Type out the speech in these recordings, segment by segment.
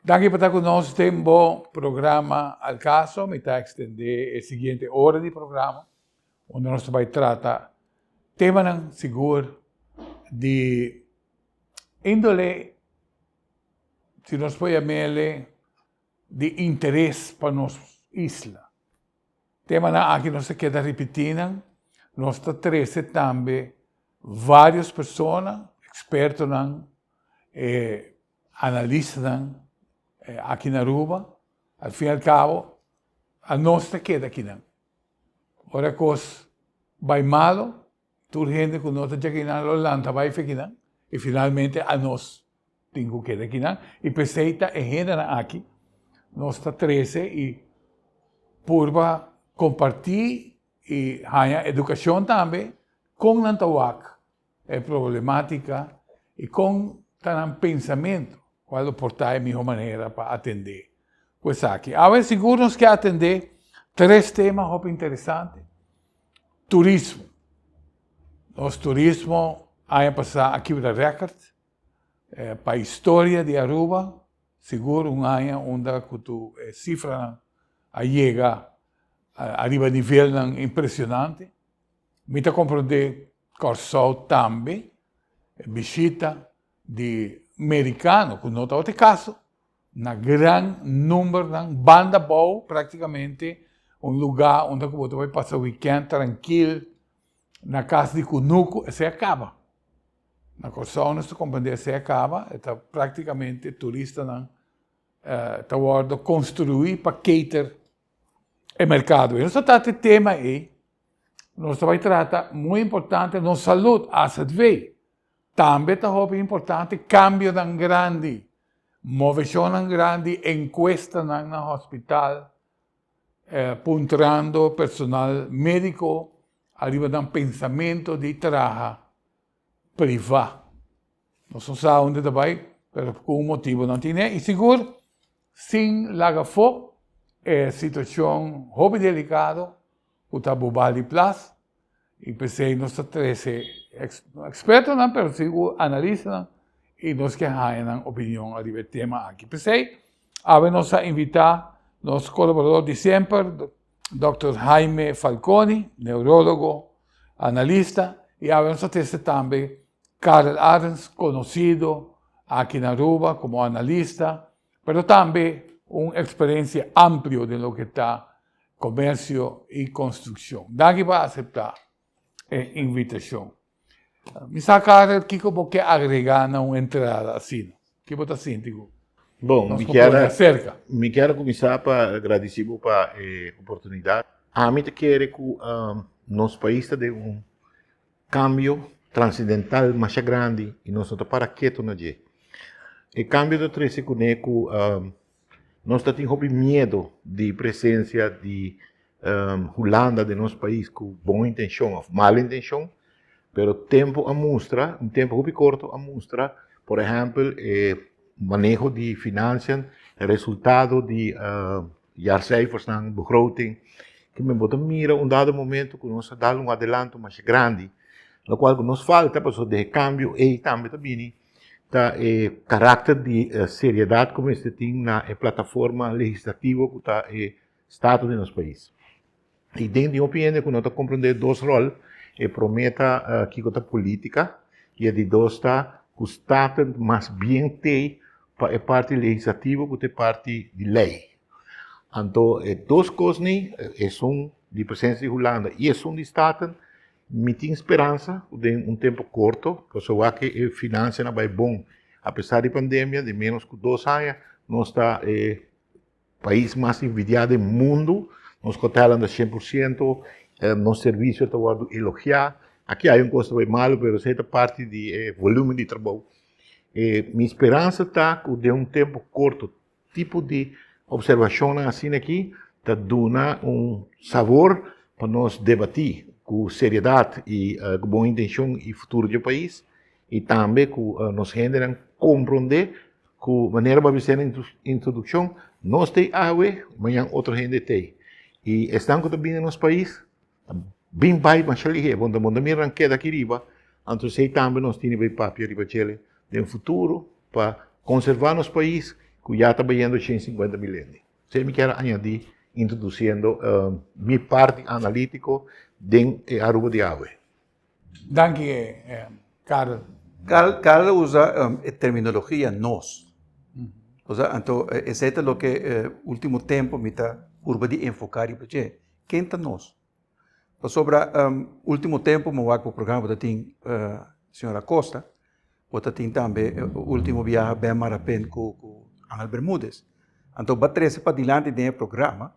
Danki pa ta ku nos den bo programa Al Caso. Mi ta ekstendé e siguiente ora di programa unda nos ta bai trata temanan sigur di índole, si nos por yam'ele, di interes pa nos isla. Temanan aki nos ta keda ripití nan. Nos ta trese tambe vários persona, ekspertonan, analistanan aki na Aruba. Al fin al kabo, anos ta keda akinan. Ora kos bai malo, tur hende ku no ta djakinan lo lanta bai fekinan i finalmente anos tin ku keda akinan. I p'esei ta e hendenan aki nos ta trese i purba kompartí i haña edukashon tambe kon nan ta wak e problematica y con ta nan pensamento cual lo por ta e miho manera pa atende cu esaki. Awe sigur nos ke atende tres tema hopi interesante. Turismo. Nos turismo aña pasa a kibra record pa historia di Aruba, sigur un aña unda cu tu e cifranan a yega ariba nivelnan impresionante. Mi ta komprondé Kòrsou tambe bishita di merikano ku no tabata e kaso na gran numbernan banda abou praktikamente un lugá unda ku bo ta bai pasa wikènt trankil na kas di kunuku esei a kaba. Na Kòrsou nos ta komprondé esei a kaba e ta praktikamente turistanan ta wòrdu konstruí pa cater e merkado. E nos ta trata e tema ei, nos ta bai trata muy importante nos salud, AZV. Tambe ta hopi importante kambionan grandi, moveshonnan grandi, enkuestanan na hospital, puntrando personal médiko ariba nan pensamentu di traha privá. Nos no sa unda ta bai, pero ku un motibu nan tine. I sigur, sin laga afó e situashon hopi delikado ku ta Bubali Plas, i p'esei nos ta trese ekspertonan, pero sigur analistanan, i nos ke haña nan opinion ariba e tema aki. P'esei, awe nos a invitá nos kolaborador di semper, Dòkter Jaime Falconi, neurólogo, analista, i awe nos ta trese tambe Karel Arends, konosido aki na Aruba komo analista, pero tambe un eksperensia amplio den loke ta komersio i konstrukshon. Danki pa aseptá e invitashon. Mi sa Karel kiko bo ke agregá na un entrada asina? Ki bo ta sinti ku Bon, nos mi por kier pone aserka? Mi kier a kuminsá pa gradisí bo pa e oportunidat. Ami ta kere ku nos pais ta den un kambio transendental masha grandi i nos no ta para ketu na dje. E kambio ta trese kuné ku nos ta tin hopi miedu di presensia di Hulanda den nos pais ku bon intenshon òf mal intenshon, pero tempu a mustra, un tempu hopi korto a mustra, por ehèmpel e maneho di finansian, e resultado di jaarcijfersnan, begroting, ke men bo ta mira un dado momento ku nos a dal un adelanto masha grandi, lokual ku nos falta pasobra den e kambio ei tambe ta bini ta e karakter di seriedat ku mester tin na e plataforma legislativo ku ta e Status di nos pais. I den di hopi hende ku no ta komprondé dos ròl, e promé ta kiko ta polítika i e di dos ta ku Staten mas bien t'ei pa e parti legislativo ku ta e parti di lei. Anto e dos kosnan, esun di presensia di Hulanda i esun di Staten, mi tin speransa ku den un tempu korto, pasobra wak e finansianan a bai bon apesar di pandemia, den ménos ku dos aña nos ta e Pais mas envidiá den mundu, nos hotelnan ta 100%, nos servisio ta wòrdu elogiá. Aki hay un kos ta bai malu, pero esei ta parti di e volúmen di trabou. E mi speransa ta ku den un tempu korto tipo di opservashonnan asina aki ta duna un sabor pa nos debatí ku seriedat i ku bon intenshon e futuro di e pais i tambe ku nos hendenan komprondé Ku manera bo a bisa na introdukshon, nos t'ei awe, mañan otro hende t'ei. I esnan ku ta bini na nos pais ta bin bai masha lihé. Bo ta mira nan keda aki riba, anto esei tambe nos tini bai papia riba djele den futuro pa konservá nos pais. ku ya ta bayendo 150 mil hende. Esei mi kier a añadí introdusiendo mi parti analítiko den e Aruba di awe. Danki Karel. Karel, Karel a usa e terminologia nos. Osea, anto esei ta loke ultimo tempo mi ta purba di enfoká riba dje. Ken ta nos? Pasobra ultimo tempo mi wak bo programa bo ta tin señor Acosta, bo ta tin tambe ultimo biaha Ben Marapen ku Angel Bermudez. Anto bo a trese padilanti den e programa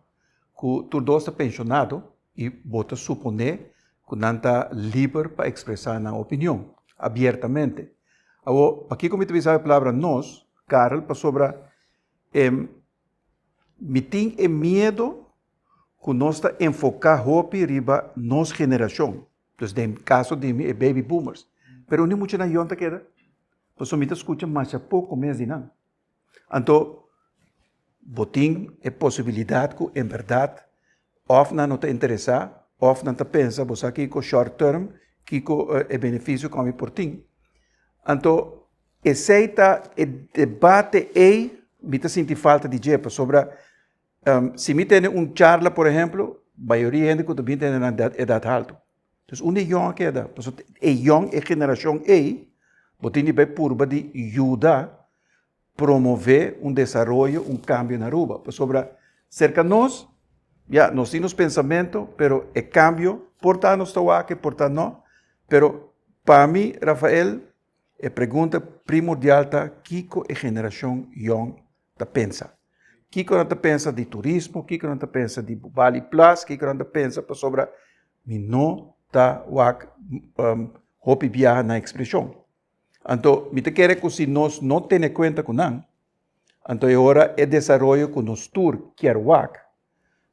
ku tur dos ta penshonado i bo ta suponé ku nan ta liber pa ekspresá nan opinion abiertamente. Awor, pakiko mi ta bisa e palabra nos, Karel? Pasobra mi tin e miedo ku nos ta enfoká hopi riba nos generashon, dus den kaso di mi e baby boomers, pero ni muchanan yon ta keda, pasobra mi ta skucha masha poko mes di nan. Anto bo tin e posibilidat ku en bèrdat òf nan no ta interesá òf nan ta pensa bo sa kiko short term, kiko e benefisio ku ami por tin. Anto esei ta e debate ei mi ta sinti falta di dje pasobra si mi tene un charla por ehemplo mayoria hende ku ta bin tene nan edat haltu. Dus unda e yòn a keda? Pasobra e yòn, e generashon ei, bo tin di bai purba di yuda promové un desaroyo, un kambio na Aruba. Pasobra serka nos, ya, nos tin nos pensamentu, pero e kambio por ta nos ta wak, por ta no. Pero pa mi, Rafael, E pregunta primordial ta kiko e generashon yòn ta pensa. Kiko nan ta pensa di turismo, kiko nan ta pensa di Bali Plus, kiko nan ta pensa pasobra mi no ta wak hopi biaha nan ekspreshon. Anto mi ta kere ku si nos no tene kuenta ku nan, anto e ora e desaroyo ku nos tur kier wak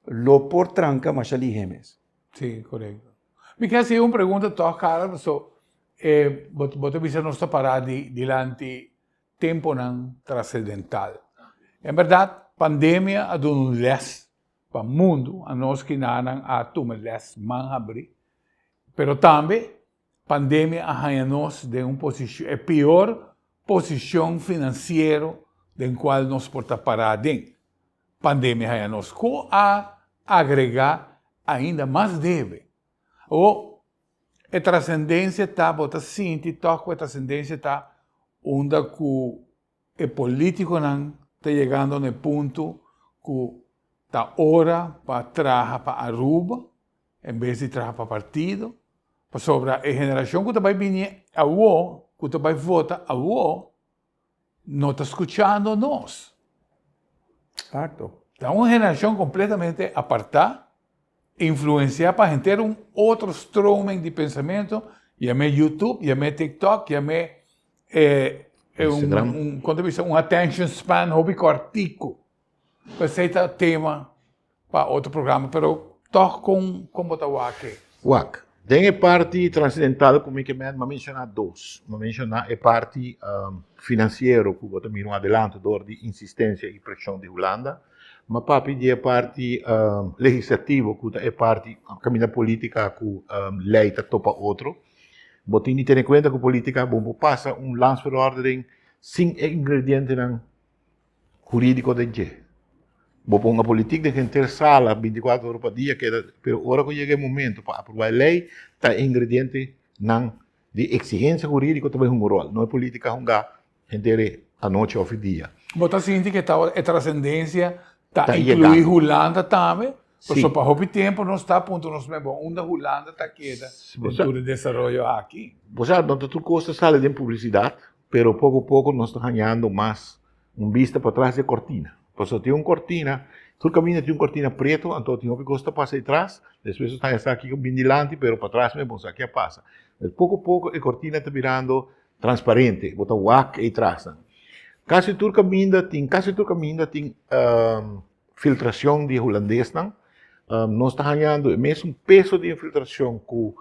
lo por tranka masha lihé mes. Sí, korekto. Mi ke hasi un pregunta tòg, Karel, paso e bo bo ta bisa nos ta pará di dilanti temponan trasedental. En bèrdat pandemia a duna un lès pa mundu, anos kinanan a tuma e lès man habrí, pero tambe pandemia a haña nos den un posishon, e pior posishon finansiero den kual nos por ta pará den. Pandemia haña nos ku a agregá ainda mas debe. Awor, e trasendensia ta, bo ta sinti tòg ku e trasendensia ta unda ku e polítikonan ta yegando na e punto ku ta ora pa traha pa Aruba en bes di traha pa partido, pasobra e generashon ku ta bai bini awor, ku ta bai vota awor, no ta skuchando nos. Exacto. Ta un generashon kompletamente apartá, influensiá pa henter un otro stroming di pensamentu, yam'é YouTube, yam'é TikTok, yam'é Instagram. un, kon ta bisa, un attention span hopi kòrtiku. P'esei ta tema pa otro programa, pero tòg kon kon bo ta wak e? Wak. Den e parti transidental ku mi ke men, m'a menshoná dos. M'a menshoná e parti finansiero ku bo ta mira un adelanto dor di insistensia i preshon di Hulanda. M'a papia di e parti legislativo ku ta e parti kaminda polítika ku lei ta topa otro. Bo tin di tene kuenta ku polítika bo por pasa un landsverordening sin e ingredientenan Hurídiko den dje. Bo ponga politik den henter sala bintikuater ora pa dia keda, pero ora ku yega e momento pa aprobá e lei, ta e ingredientenan di eksigensia hurídiko ta bai hunga un ròl, no e polítika hungá henter e anochi òf e dia. Bo ta sinti ku e trasendensia ta Ta inkluí yegando. Hulanda tambe? Sí. Pasobra pa hopi tempu nos ta puntra nos mes, bon, unda Hulanda ta keda Bo den sa. tur e desaroyo aki? Bo sa, no ta tur kos ta sali den publisidat, pero poko poko nos ta hañando mas un bista patras di e kortina. Pasobra tin un kortina, tur kaminda tin un kortina pretu, anto tin hopi kos ta pasa etras, despues nos ta haña sa kiko bin dilanti, pero patras mes bo no sa ke a pasa. Poko poko e kortina ta birando transparente, bo ta wak e trasnan. Kasi tur kaminda tin, kasi tur kaminda tin filtracion di hulandesnan. Nos ta hañando e mesun peso di infiltracion ku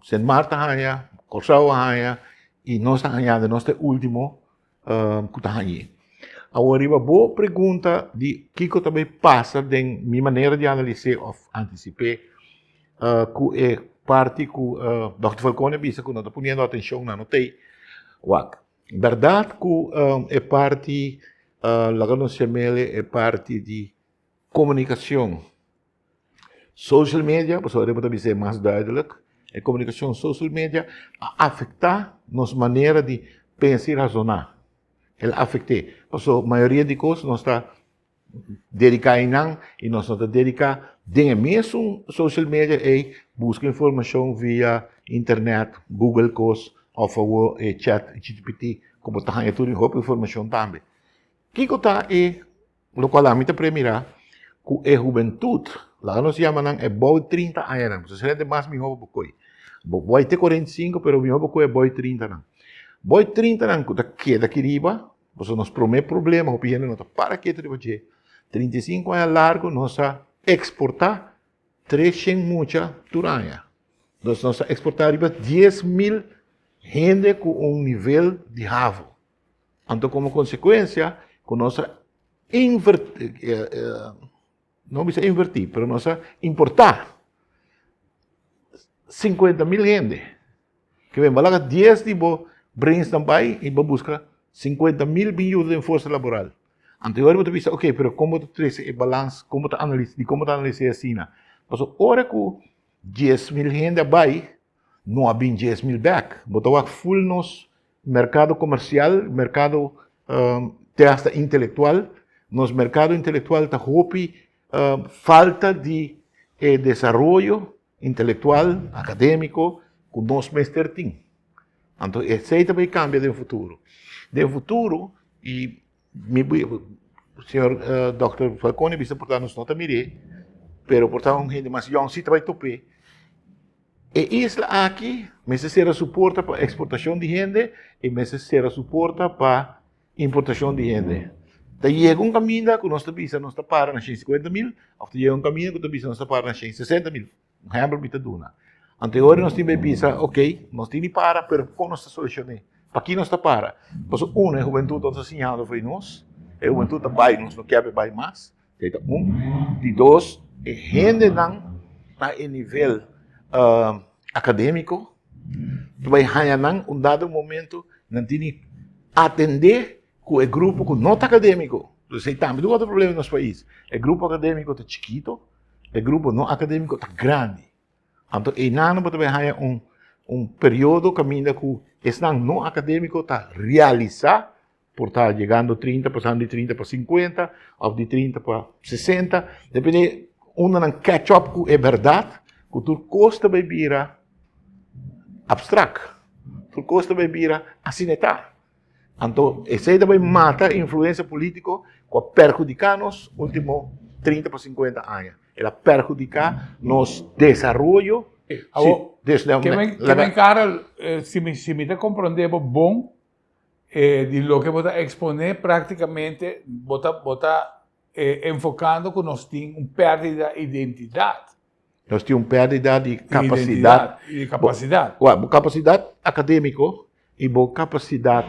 Sint Maarten ta haña, Kòrsou a haña i nos ta hañando, nos ta e último ku ta hañ'é. Awor riba bo pregunta di kiko ta bay pasa den mi manera di analis'é òf antisip'é ku e parti ku dòkter Falconi a bisa ku no ta poniendo atenshon na no t'ei. Wak, bèrdat ku e parti. Laga nos yam'el e parti di komunikashon. Social media, pasobra bo ta bisa e mas duidelijk, e komunikashon social media a afektá nos manera di pensa i razoná. El a afekt'é. Pasobra mayoria di kos nos ta dediká einan i nos no ta dediká den e mesun social media ei buska informashon via internet, google kos òf awor e chat gpt ku bo ta haña tur e hopi informashon tambe. Kiko ta e lokual ami ta premirá ku e hubentut, laga nos yama nan e bou 30 añanan, pasobra esei ta mas mihó pa bo koe. Bo bai te 45 pero mihó pa koe e bou 30 nan. Bou 30 nan ku ta keda aki riba, pasobra nos promé problema hopi hende no ta para ketu riba dje, 35 aña largu nos a eksportá 300 mucha tur aña. Nos a eksportá riba 10,000 hende ku un nivel di havo. Anto komo konsekuensia ku nos a invertí, no bisa invertí, pero nos a importá 50,000 hende. Ke men bo laga dies di bo brainsnan bai i bo buska 50,000 bin yuda den forsa laboral. Anto e ora bo ta bisa, ok, pero kon bo ta trese e balans, kon bo ta analis, di kon bo ta analis'é asina? Pasobra ora ku 10,000 hende a bai, no a bin 10,000 bèk. Bo ta wak ful nos Merkado komersial, merkado te hasta intelektual. Nos merkado intelektual ta hopi falta di e desaroyo intelektual, akadémiko ku nos mester tin. Anto esei ta bai kambia den futuro. Den futuro i mi señor dòkter Falconi bisa por ta nos no ta mir'é, pero por ta un hende mas yòn si ta bai top'é. E isla aki mester sera su porta pa eksportashon di hende i mester sera su porta pa importashon di hende. Ta yega un kaminda ku nos ta bisa nos ta para na 150,000 òf ta yega un kaminda ku ta bisa nos ta para na 160,000. Un ehèmpel mi ta duna. Anto e ora nos tin bai bisa, ok, nos tin di para, pero kon nos ta solushon'é? Paki nos ta para? Pasobra uno, e hubentut no ta siñando for di nos, e hubentut ta bai, nos no kier pa e bai mas. Esei ta un. Di dos, e hendenan na e nivel akadémiko ta bai haña nan un dado momento nan tin di atendé ku e grupo ku no ta akadémiko. Esei tambe ta un otro problema den nos pais. E grupo akadémiko ta chikito, e grupo no akadémiko ta grandi. Anto einan bo ta bai haña un un periodo kaminda ku esnan no akadémiko ta realisá por ta yegando 30, pasando di 30 pa 50 òf di 30 pa 60, depende unda nan catch up ku e bèrdat ku tur kos ta bai bira abstrak, tur kos ta bai bira asina e ta. Anto esei ta bai mata influensia polítiko ku a perhudiká nos último 30 pa 50 aña. El a perhudiká nos desaroyo. Awor, ke men Karel, si mi si mi ta komprondé bo bon, di loke bo ta eksponé práktikamente bo ta bo ta enfokando ku nos tin un pèrdida identidat. Nos tin un pèrdida di kapasidat. Di kapasidat. Bo kapasidat akadémiko i bo kapasidat,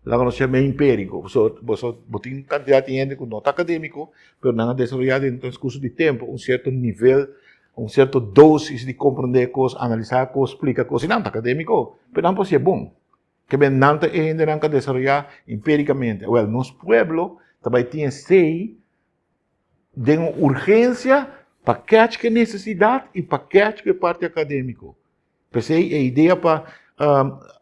laga nos yama empíriko. Pasobra bo tin kantidat di hende ku no ta akadémiko, pero nan a desaroyá den transkurso di tempu un sierto nivel, un sierto dósis di komprondé kos, analisá kos, splika kos. I nan ta akadémiko, pero nan por hasié bon. Ke men nan ta e hendenan ku a desaroyá empírikamente. Wèl, nos pueblo ta bai tin esei den un urgensia pa kèch ku e nesesidat i pa kèch ku e parti akadémiko. P'esei e idea pa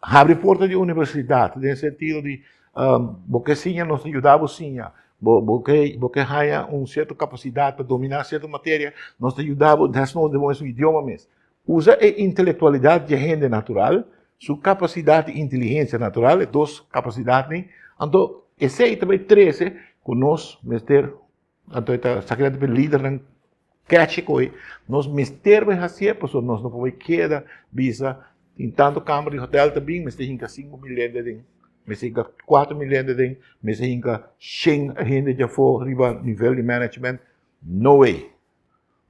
habri porta di universidat den sentido di bo ke siña nos ta yuda bo siña, bo ke bo ke haña un sierto kapasidat pa dominá sierto materia nos ta yuda bo desnodo den bo mes idioma mes. Usa e intelektualidat di e hende natural, su kapasidat di inteligensia natural, e dos kapasidatnan, anto esei ta bai trese ku nos mester, anto e ta esaki nan ta p'e lidernan kechi koe, nos mester bai hasié pasobra nos no por bai keda bisa tin tantu kamber di hotel ta bin mester hinka 5000 hende aden, mester hinka 4000 hende aden, mester hinka shen hende djafó riba nivel di management, no way!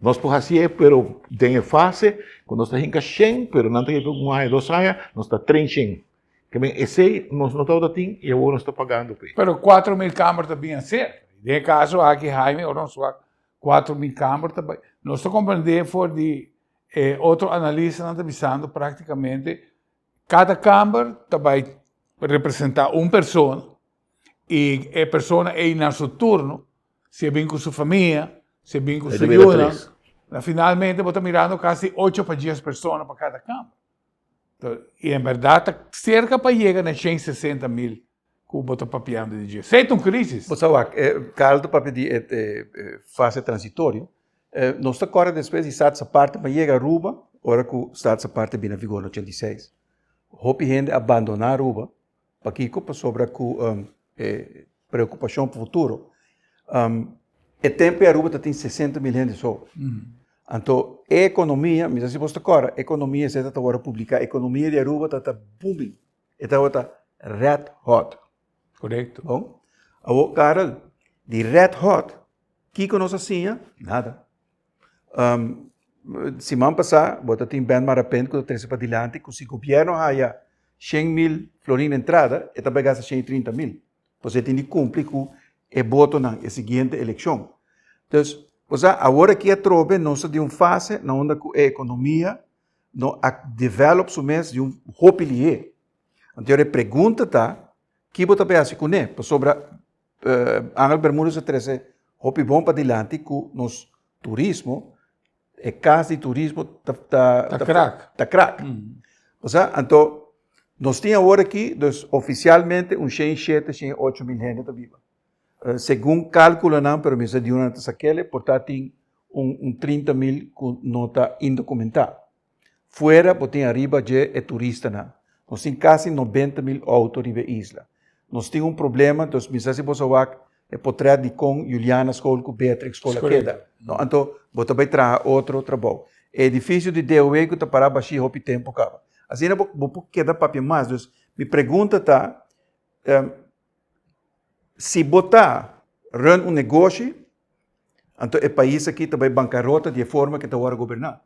Nos por hasié, pero den e fase ku nos ta hinka shen, pero nan ta yega un aña, dos aña, nos ta tren shen. Ke men esei nos no tabata tin i awor nos ta pagando p'e. Pero 4000 kamber ta bin aserka. Den e kaso aki Jaime, ora nos wak 4000 kamber ta bai. Nos ta komprendé for di e otro analistanan ta bisando praktikamente kada kamber ta bai representá un persona. I e persona ei na su turno, si e bin ku su famia, si e bin ku su yunan, na finalmente bo ta mirando kasi ocho pa dies persona pa kada kamber. I en bèrdat ta serka pa yega na 160.000 ku bo ta papiando di dje. Esei ta un krisis. Bo sa wak, Carl ta papia di e fase transitorio. Nos ta kòrda despues di Status Aparte pa yega Aruba, ora ku Status Aparte bini na vigor na 86. Hopi hende a bandoná Aruba. Pakiko? Pasobra ku e preokupashon pa futuro. E tempu ei Aruba ta tin 60.000 hende so. Anto e ekonomia, mi sa si bos ta kòrda, ekonomia esei ta wòrdu publiká, ekonomia di Aruba ta ta booming. E tabata red hot. Korekto. Bon. Awor, Karel, di red hot, kiko nos a siña? Nada. Siman pasá bo ta tin Ben Marapent ku ta trese padilanti ku si gobièrnu haya 100.000 florin entrada, e ta bai gasta 130.000. Pasobra e tin di kumpli ku e botonan e siguiente elekshon. Dus, bo sa, awor aki atrobe nos ta den un fase na unda ku e ekonomia no a develop su mes di un hopi lihé. Anto e pregunta ta, ki bo ta bai hasi kuné? Pasobra Angel Bermudez a trese hopi bon padilanti ku nos turismo, e kas di turismo ta ta ta krak. Ta krak. Osea, anto nos tin awor aki, dus ofisialmente un 107, 108 mil hende ta biba. Segun kalkulonan, pero mi sa di una ta sakele, por ta tin un un 30 mil ku no ta indokumentá. Fuera bo tin ariba dje e turistanan. Nos tin kasi 90.000 outo riba e isla. Nos tin un problema, dus mi sa si boso a wak e potret di kon Juliana School ku Beatrix School a keda. No, anto bo ta bai traha otro trabou. E edifisio di DOW ku ta pará bashí hopi tempu kaba. Asina bo bo por keda papia mas. Dus mi pregunta ta, si bo ta run un negoshi, anto e pais aki ta bai bankarota di e forma ku e ta wòrdu goberná.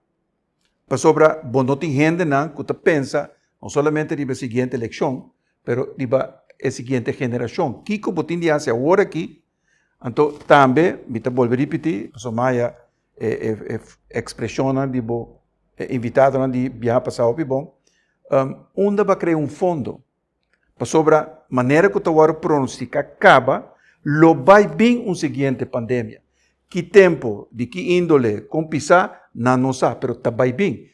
Pasobra bo no tin hendenan ku ta pensa no solamente riba e siguiente elekshon, pero riba e siguiente generashon. Kiko bo tin di hasi awor aki? Anto tambe mi ta bolbe ripití, pasobra maya e e ekspreshonnan di bo invitadonan di biaha pasá hopi bon, unda bo a krea un fondo? Pasobra manera ku ta wòrdu pronostiká kaba, lo bai bin un siguiente pandemia. Ki tempu, di ki índole, kon pisá, nan no sa, pero ta bai bin.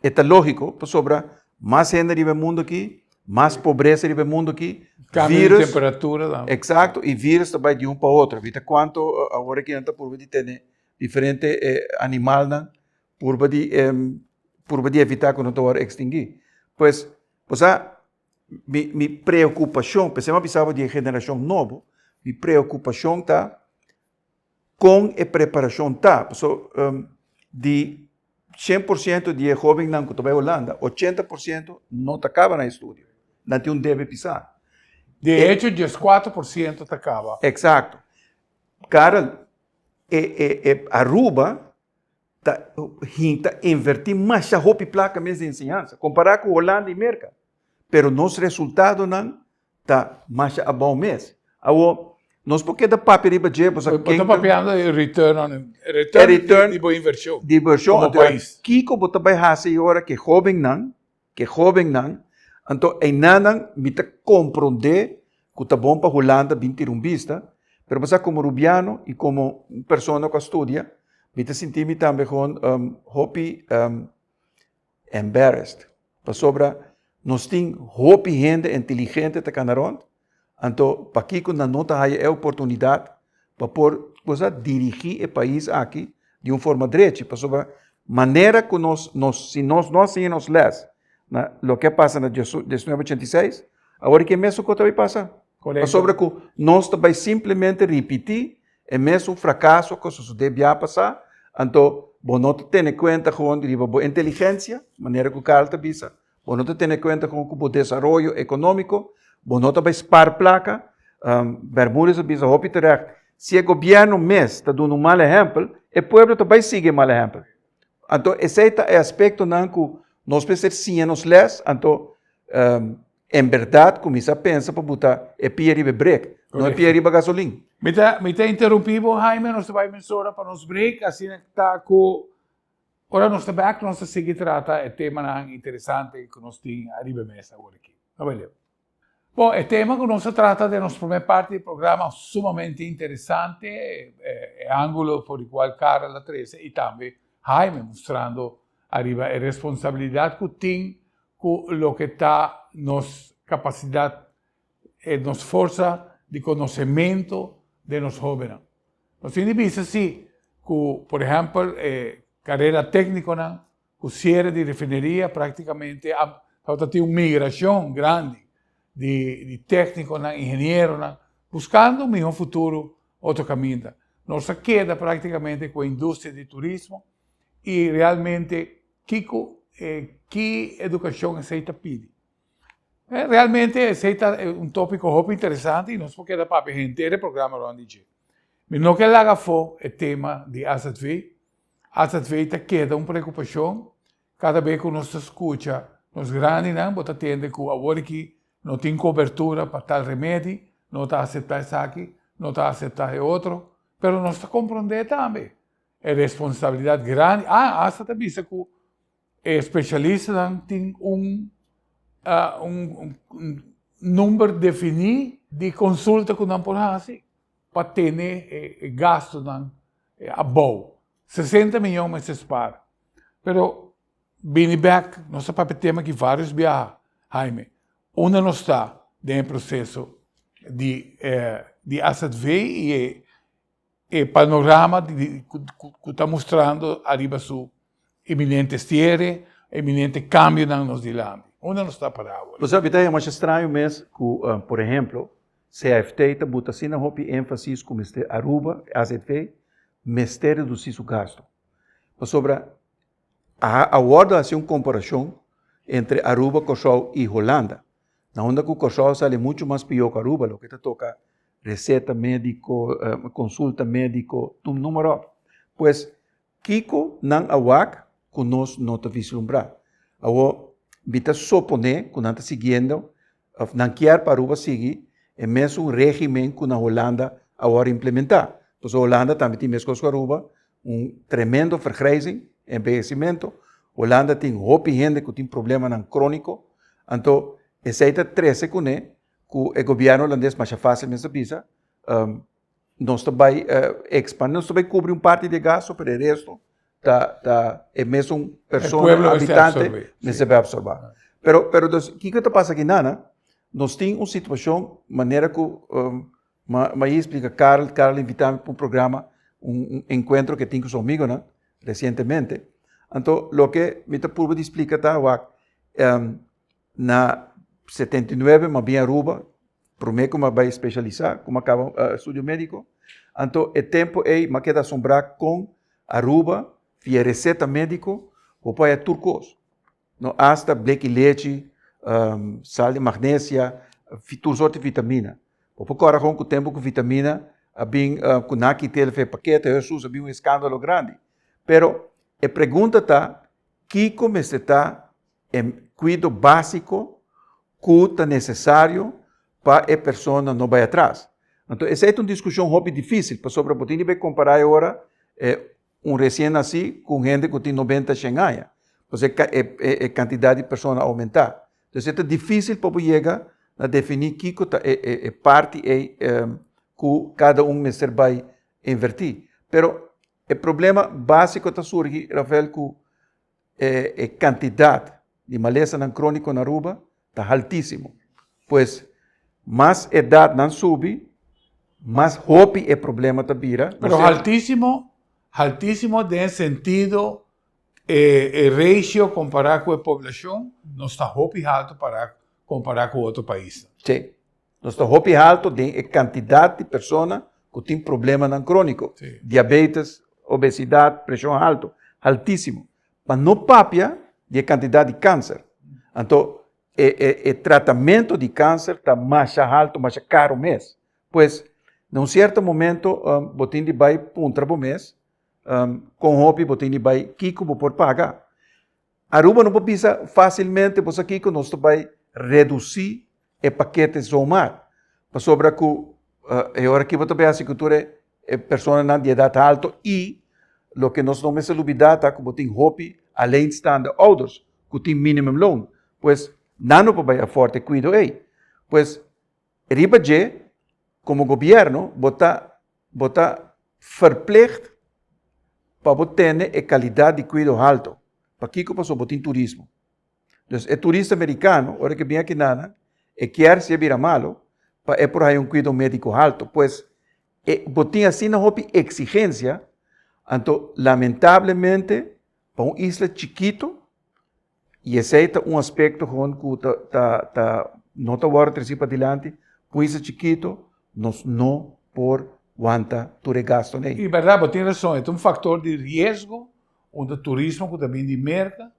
E ta lógiko, pasobra mas hende riba e mundu akí, mas pobresa riba e mundu akí, Kambio di vírus, temperatura tambe. Eksakto, i vírus ta bai di un pa otro. Bita kuantu awor aki nan ta purba di tene diferente animalnan, purba di purba di evitá ku nan ta wòrdu ekstinguí. Pues, Bo sa, mi, mi preokupashon, p'esei mi a bisa bo di e generashon nobo, mi preokupashon ta kon e preparashon ta. Paso di 100% di e hóbennan ku ta bai Hulanda, 80% no ta kaba nan estudio. Nan tin un debe pisá. De hecho, 14% ta kaba. Eksakto. Karel, e, e, e Aruba ta hinta invertí masha hopi plaka mes den enseñansa, kompará ku Holanda i Merka. Pero nos resultadonan ta masha abou mes. Awor, nos por keda papia riba dje, pasobra Bo ta papiando di return on, return, return di bo invershon. Di invershon. Komo pais. Kiko bo ta bai hasi e ora ku e hóbennan Ke hóbennan, anto einanan mi ta komprondé ku ta bon pa Hulanda bin tira un bista, pero bo sa komo rubiano i komo un persona ku a studia, mi ta sinti mi tambe gewoon hopi embarrassed, pasobra nos tin hopi hende inteligente ta kana rònt, Anto pakiko nan no ta haya e oportunidat pa por cosa dirigí e pais aki di un forma drechi? Pasobra manera ku nos nos si nos no a siña nos lès na loke a pasa na 1986, awor ke mesun kos ta bai pasa. Pasobra ku nos ta bai simplemente ripití e mesun frakaso ku a sosodé bia pasá, anto bo no ta tene kuenta gewoon riba bo inteligensia, manera ku Karl ta bisa, Bo no ta tene kuenta kon ku bo desaroyo ekonómiko, bo no ta bai spar plaka. Bermudez a bisa hopi terecht, si e gobièrnu mes ta duna un mal ehèmpel, e pueblo ta bai sigui e mal ehèmpel. Anto esei ta e aspektonan ku nos mester siña nos lès, anto en bèrdat kuminsá pensa pa buta e pia riba e brek, no e pia riba gasolin. Mi ta mi ta interumpí bo Jaime, nos ta bai mesora pa nos brek, asina ta ku Ora nos ta bek nos ta sigui trata e temanan interesante ku nos tin ariba e mesa awor aki. No bai leu. Bon, e tema ku nos a trata den nos promé parti di programa sumamente interesante, e ángulo for di kual Karel a trese i tambe Jaime mustrando ariba e responsabilidat ku tin ku loke ta nos kapasidat, nos forsa di konosementu den nos hóbennan. Nos tin di bisa si ku, por ehèmpel, e karera téknikonan Ku siere di refineria praktikamente a tabata tin un migrashon grandi di di teknikonan, ingenieronan buskando un mihó futuro otro kaminda. Nos a keda praktikamente ku e industria di turismo i realmente kiko ki edukashon esei ta pidi. Realmente esei ta un topiko hopi interesante i nos por keda papia henter e programa rònt di dje. Mi no ke laga afó e tema di azv. Azv ta keda un preokupashon. Kada be ku nos ta skucha nos grandinan bo ta tende ku awor aki no tin kobertura pa tal remedi, no ta aseptá esaki, no ta aseptá e otro. Pero nos ta komprondé tambe e responsabilidat grandi. Ah, asta ta bisa ku e spesialistanan tin un un number definí di konsulta ku nan por hasi pa tene e gastunan abou. 60 miyon mester spara. Pero bini bek, nos a papia tema aki varios biaha, Jaime. Unda nos ta den e proseso di di azv i e e panorama di ku ta mustrando ariba su eminente siere, eminente kambionan nos dilanti. Unda nos ta pará awor? Bo sa, mi ta haña masha straño mes ku, por ehemplo, CFT ta buta asina hopi énfasis ku mester Aruba, azv, mester redusí su gastu. Pasobra a a wòrdu hasi un komparashon entre Aruba, Kòrsou i Holanda, na unda ku Kòrsou a sali muchu mas pió ku Aruba loke ta toka reseta médiko, konsulta médiko, tur número òp. Pues, kiko nan a wak ku nos no ta vislumbrá? Awor, mi ta soponé ku nan ta siguiendo òf nan kier pa Aruba sigui e mesun régimen ku na Holanda a wòrdu implementá. Pasobra Holanda tambe tin meskos ku Aruba, un tremendo vergrijzing, envejecimento. Holanda tin hopi hende ku tin problemanan króniko. Anto esei ta trese kuné ku e gobièrnu holandes masha fásil mester bisa, nos ta bai ekspandé, nos ta bai kubri un parti di e gasto, pero e resto ta ta e mesun persona, habitante, mester bai apsorbá. Pero, pero dus, kiko ta pasa aki nana? Nos tin un situashon manera ku mi a splika Karel, Karel a invitá mi pa un programa, un enkuentro ke tin ku su amigonan resientemente. Anto loke mi ta purba di splika ta wak, Na 79 m'a bin Aruba, promé ku m'a bai spesialisá, ku m'a kaba estudio médiko. Anto e tempu ei m'a keda asombrá kon Aruba via reseta médiko bo por haña tur kos. No asta bleki lechi, sal di magnesia, tur sorti vitamina. Bo por kòrda kon ku tempu ku vitamina a bin ku nan a kita el for e pakete, Hesus a bin un eskandalo grandi. Pero e pregunta ta, kiko mester ta e kuido básiko ku ta nesesario pa e persona no bai atras. Anto esei ta un diskushon hopi difísil pasobra bo tin di bai kompará e ora e un resien nasí ku un hende ku tin nobenta shen aña. Pasobra e e kantidat di persona a oumentá. Entonces e ta difísil pa bo yega na definí kiko ta e e parti ei ku kada un mester bai invertí. Pero e problema básiko ta surgi, Rafael, ku E kantidat di malesanan króniko na Aruba ta haltísimo. Pues, mas edat nan subi, mas hopi e problema ta bira. Pero haltísimo, haltísimo den e sentido e e ratio kompará ku e poblashon nos ta hopi haltu para kompará ku otro paisnan. Sí. Nos ta hopi haltu den e kantidat di persona ku tin problemanan króniko, diabetes, obesidat, preshon haltu, haltísimo. Pa no papia di e kantidat di kanser. Anto e e e tratamentu di kanser ta masha haltu, masha karu mes. Pues, na un sierto momento bo tin di bai puntra bo mes kon hopi bo tin di bai, kiko bo por paga. Aruba no por bisa fásilmente bo sa kiko nos ta bai redusí e pakete zomaar. Pasobra ku e ora aki bo ta bai hasi ku tur e personanan di edat halto i loke nos no mester lubidá ta ku bo tin hopi alleenstaande ouders ku tin minimumloon. Pues nan no por bai afòrt e kuido ei. Pues riba dje komo gobièrnu bo ta bo ta verplicht pa bo tene e kalidat di kuido halto. Pakiko? Pasobra bo tin turismo. Dus e turista merikano ora ke bin akinana e kier si e bira malo pa e por haya un kuido médiko halto. Pues e bo tin asina hopi eksigensia anto lamentablemente pa un isla chikito y esey ta un aspecto gewoon cu ta ta ta no ta worde treci padilanti, pa un isla chikito nos no por wanta tur e gastonan ey. Y berdad bo tin razon, e ta un factor di riesgo unda turismo cu ta bin di Merca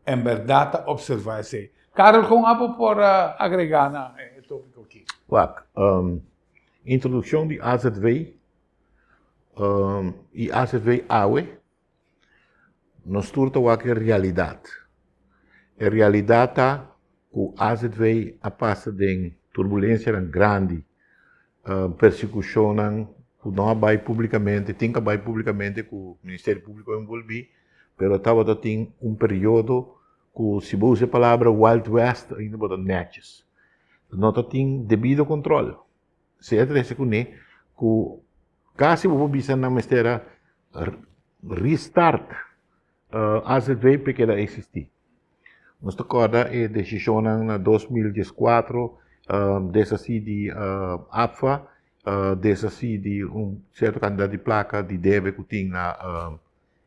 en berdad ta observa esey. Karel, con abo por agrega na e topico aki? Wak, introduccion di azv y azv awe Nos tur ta wak e realidat. E realidat ta ku azv a pasa den turbulensianan grandi, persekushonnan ku no a bai publikamente, tin ku a bai publikamente ku Ministerio Públiko a envolví, pero tabata tin un periodo ku si bo usa e palabra Wild West ainda bo ta nètjes. No ta tin debido kontrol. Si e trese kuné ku kasi bo por bisa nan mester a restart azv pa e keda eksistí. Nos ta kòrda e desishonnan na 2014 deshasí di APFA, deshasí di un sierto kantidat di plaka di debe ku tin na